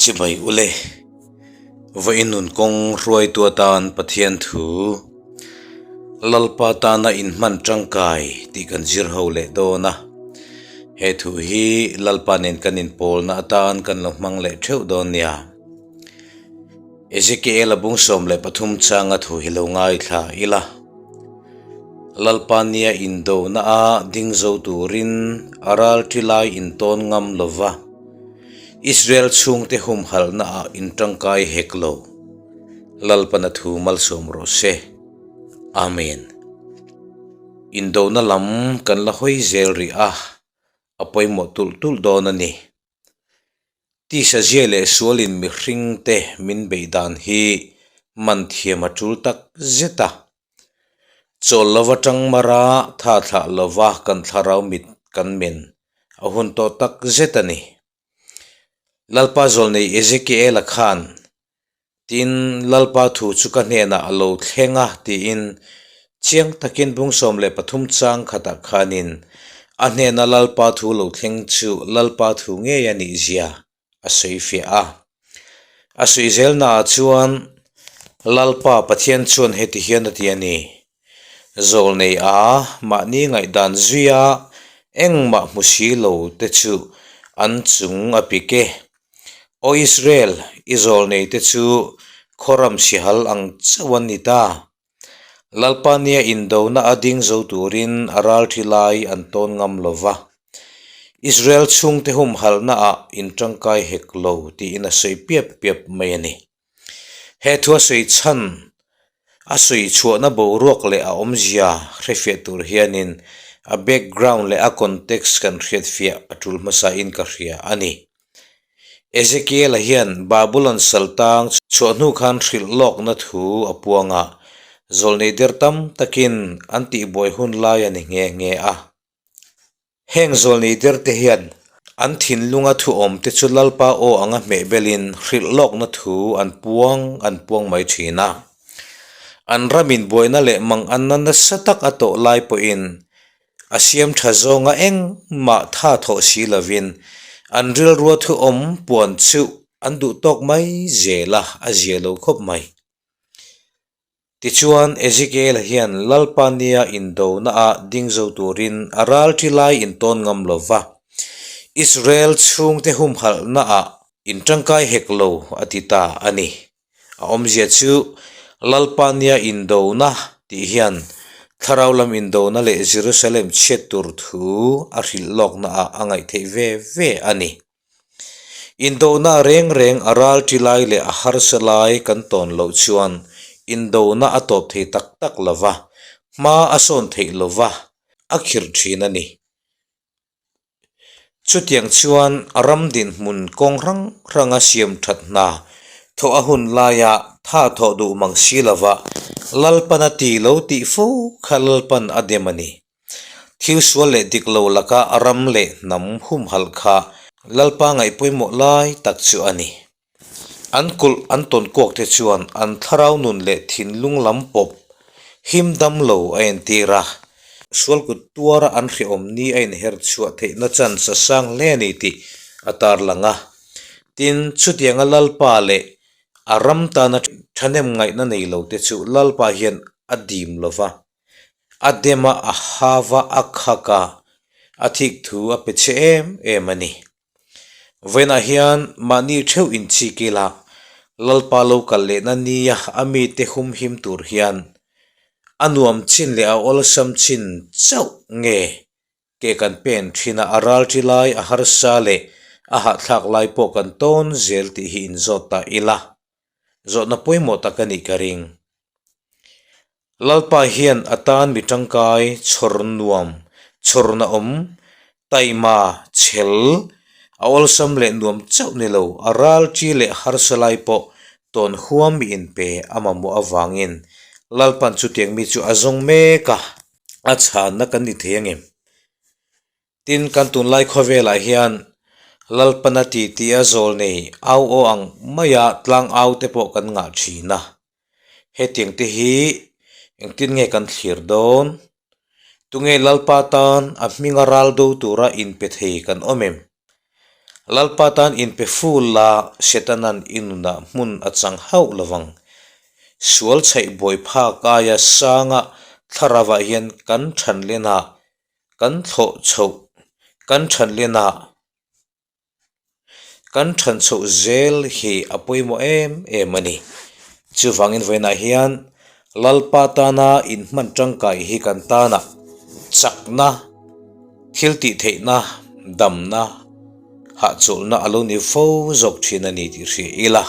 Chibai ule, vawiin nun kawng hruaitu atan Pathian thu Lalpa tana inhman tangkai tih kan zir ho leh dawn a. He thu hi Lalpa nen kan inpawlna atan kan lo hmang leh theuh dawn nia. Ezekiel-a bung 13 changa thu hi lo ngaithla ila. Lalpa nia indona a ding zo turin a ral thi lai intawn ngam lova, Israel chhungte humhalhna ah intangkai hek lo. Lalpana thu malsawm rawh se. Amen. Indona lam kan la hawi zel rih a, a pawimawh tulh tulh dawn a ni. Tisa zia leh sualin mihringte min beih dan hi man thiam a tul tak zet a. Chawl lova tang mara tha thlah lova kan thlarau mit kan men a hun tawh tak zet a ni. Lalpa zawlnei Ezekiel-a khan Tin, Lalpa thu chu ka hnenah a lo thleng a, tiin chiang takin bung 13 chang khatah khanin a hnena Lalpa thu lo thleng chu Lalpa thu ngei a nih zia a sawi fiah a. A sawi zelnaah chuan Lalpa Pathian chuan heti hian a ti a ni, Zawlnei a mahni ngaihdan zuia engmah hmu si lo te chu an chung a pik e. Aw Israel, i zawlnei te chu khawram sihal ang chauh an ni ta. Lalpa nia indona a ding zo turin a ral thi lai an tawn ngam lo va. Israel chhungte humhalhna ah in tangkai hek lo tiin a sawi piap piap mai a ni. He thu a sawi chhan, a sawi chhuahna boruak leh a awmzia hrefiah tur hianin a background leh a context kan hriatfiah a tul hmasain ka hria a ni. Ezekiel-a hian Babulon saltang chhuah hnu khan hrilh lawkna thu a puang a, zawlnei der tam takin an tihbuai hun lai a ni nghe nghe a. Heng zawlnei derte hian an thinlunga thu awmte chu Lalpa aw anga hmeh belin hrilh lawkna thu an puang an puang mai thin a. An ramin buaina leh manganna nasa tak a tawh lai pawhin a siam tha zawnga engmah tha thawh si lovin an rilrua thu awm puan chu an duh tawk mai zel a, a zia lo khawp mai. Tichuan, Ezekiel-a hian Lalpa nia indonaah ding zo turin a ral thi lai intawn ngam lo va, Israel chhungte humhalhnaah intangkai hek lo a ti ta a ni. A awmzia chu Lalpa nia indona tih hian thlarau lam indona leh Jerusalem chhiat tur thu a hrilh lawknaah a ngaih theih ve ve a ni. Indona reng reng a ral ṭi lai leh a harsa lai kan tawn loh chuan indona a tawp thei tak tak lo va, hma a sawn theih lo va, a khirh ṭhin a ni. Chutiang chuan ram dinhmun kawng hrang hranga siam ṭhat hna thawh a hun laia tha thawh duh mang si lo va, Lalpan a ti lo tih fo kha Lalpan a dem a ni. Thil sual leh dik lo laka ram leh hnam humhalh kha Lalpa ngaih pawimawh lai tak chu a ni. An kulh an tawn kuak te chuan an thlarau nun leh thinlung lam pawp him dam lo a entir a, sual kut tuara an hrehawm ni a inher chhuah theihna chance a sang hle a ni tih a tarlang a. Tin, chutianga Lalpa leh a ram tana thahnem ngaihna nei lo te chu Lalpa hian a dim lo va. A dem a, a hava, a khak a, a thik thu a pe che em em a ni. Vawiinah hian mahni theuh inchik ila Lalpa lo kal lehna nia a mite humhim tur hian a nuam chin leh a awlsam chin chauh nge ke kan pen thin a, a ral thi lai, a harsa leh a hahthlak lai pawh kan tawn zel tih hi inzawt ta ila zawhna pawimawh tak a nih ka ring. Lalpa hian a tan mi tangkai, chhawr nuam, chhawrna awm, taima, chhel, a awlsam leh nuam chauh ni lo, a ral chi leh harsa lai pawh tawn huam mi inpe a mamawh avangin Lalpa'n chutiang mi chu a zawng mek a, a chhanna kan ni thei angem? Tin, kan tunlai khawvelah hian Lalpana titi a zawl nei au aw ang maia tlang au te pawh kan ngah thin a. Hetiang te hi engtin nge kan thlir dawn? Tunge Lalpa tan a hminga ral do tura inpe thei kan awm em? Lalpa tan inpe ful la, Setanan i nunah hmun a chang hauh lovang. Sual chhaih buai phak aia sanga thlarauah hian kan thanlenah kan thlawh chhoh kan thanlenah Kan than chhoh zel hi a pawimawh em em a ni. Chuvangin vawiinah hian Lalpa tana inhman tangkai hi kan tana chakna, thil tih theihna, damna, hahchawlhna a lo ni fo zawk thin a ni tih hria ila,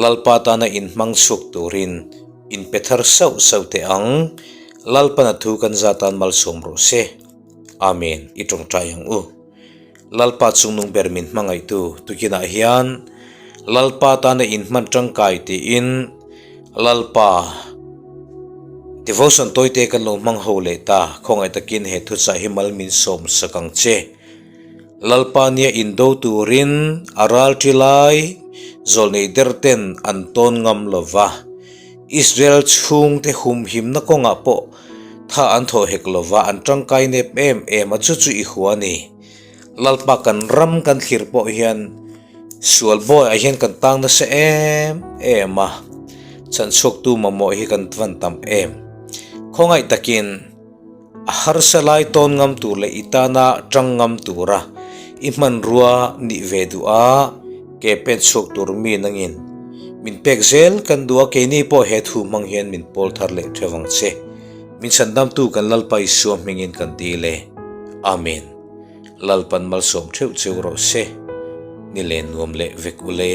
Lalpa tana inhmang chhuak turin inpe thar sauh sauh teh ang. Lalpana thu kan za tan malsawm rawh se. Amen. I tawngtai ang u. Lalpa chungnung ber min hmangaihtu tukinah hian Lalpa tana inhman tangkai tiin Lalpa devotion tawite kan lo hmang ho leh ta. Khawngaih takin he thuchah hi mal min sawm sak ang che. Lalpa nia indo turin a ralṭi lai zawlnei der ten an tawn ngam lo va, Israel chhungte humhimna kawngah pawh Tha an thaw hek lova an tangkai nep em em a chu chu i hua a ni. Lalpa kan ram kan thlir pawh hian sual bawi ah hian kan tang nasa em em a, chhanchhuaktu mamawh hi kan van tam em. Khawngaih takin a harsa lai tawn ngam tur leh i tana tang ngam tura i hmanrua nih ve duh a ke pen chhuak tur mi nangin min pek zel kan duh a keini pawh he thu hmang hian min pawl thar leh theuh ang che. Min chhandamtu kan Lalpa Isua hmingin kan dil e. Amen. Lalpan malsawm theuh cheu rawh se. Ni len nuam leh vek u le.